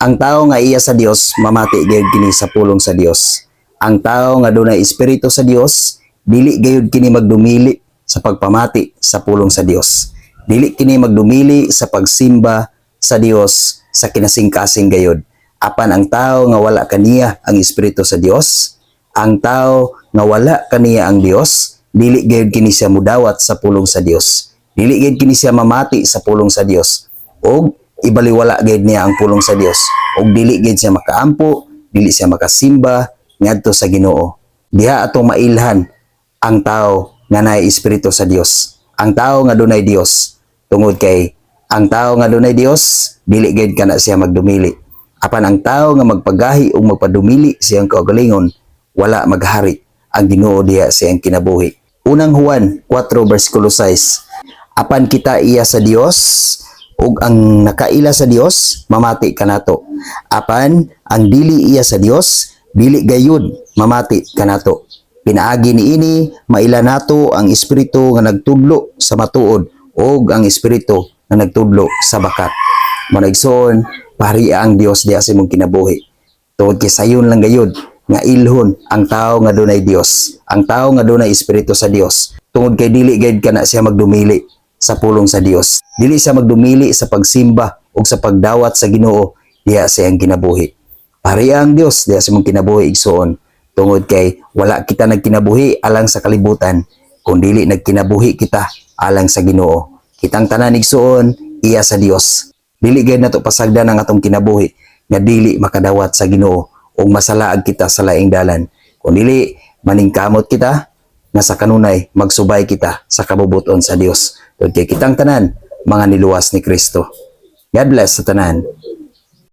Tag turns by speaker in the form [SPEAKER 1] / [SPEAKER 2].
[SPEAKER 1] Ang tao nga iya sa Dios, mamati gayud kini sa pulong sa Dios. Ang tao nga dunay espiritu sa Dios, dili gayud kini magdumili sa pagpamati sa pulong sa Dios. Dili kini magdumili sa pagsimba sa Dios sa kinasingkasing gayud. Apan ang tao nga wala kaniya ang espiritu sa Dios, ang tao nga wala kaniya ang Dios, dili gayud kini siya mudawat sa pulong sa Dios. Dili gayud kini siya mamati sa pulong sa Dios. Og ibaliwala gayud niya ang pulong sa Dios. Og dili gayud siya makaampo, dili siya makasimba ngadto sa Ginoo. Diha atong mailhan ang tao nga naay espiritu sa Dios. Ang tao nga dunay Dios, tungod kay ang tao nga dunay Dios, dili gayud kana siya magdumili. Apan ang tao nga magpagahi o magpadumili siyang kaugalingon, wala maghari ang Ginoo diha sa iyang kinabuhi. Unang Juan 4 versikulo 6. Apan kita iya sa Dios, ug ang nakaila sa Dios mamati kanato. Apan ang dili iya sa Dios, dili gayud mamati kanato. Pinaagi niini maila nato ang espiritu nga nagtudlo sa matuod ug ang espiritu nga nagtudlo sa bakat. Mao, igsoon, paharia ang Dios diha sa imong kinabuhi. Tungod kay sayon lang gayud nga ilhon ang tao nga dunay Dios, ang tao nga dunay espiritu sa Dios. Tungod kay dili gayud kana siya magdumili sa pulong sa Dios. Dili siya magdumili sa pagsimba ug sa pagdawat sa Ginoo diha sa iyang kinabuhi. Paharia ang Dios diha sa imong kinabuhi, igsoon. Tungod kay wala kita nagkinabuhi alang sa kalibutan, kun dili nagkinabuhi kita alang sa Ginoo. Kitang tanan, igsoon, iya sa Dios. Dili gayud nato pasagdan ang atong kinabuhi nga dili makadawat sa Ginoo ug masalaag kita sa laing dalan. Kung dili maningkamot kita nga sa kanunay magsubay kita sa kabubuton sa Dios. Tungod kay kitang tanan mga niluwas ni Kristo. God bless sa tanan.